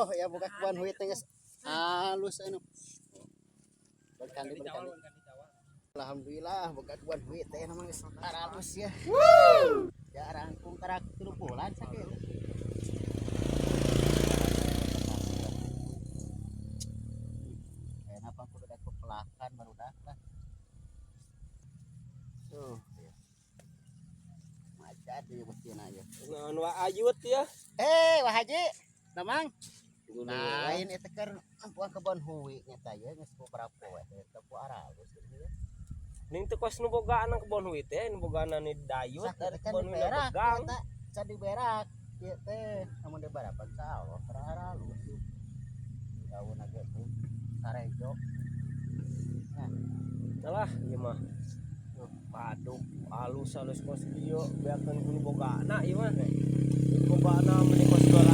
Oh, ya boga kebon hui teh geus halus anu. Berkali berkali. Alhamdulillah boga kebon hui teh namang geus halus ya. Ya rangkung karak 3 bulan sakitu. Kayaknya apa kudu daek pelakan barudak lah. Tuh. Maca deui beutina ieu. Naon wa ayut ya. Eh, Wah Haji. Damang. Lain eta keur nempuan kebon hui nya tah ieu geus beberapa poe teh teu aralus gitu ya. Ning teu kos nu bogaan kebon hui teh, nu bogaan ni dayut Sakit ari kan kebon hui diberak begang. eta can diberak ieu teh amun dibarapan sawah keur aralus. Daun ge tuh sarejo. Nah, Alah, ieu mah. Paduk halus halus kos kieu beakeun ku nu bogaana ieu mah. Nu bogaana meni kos 200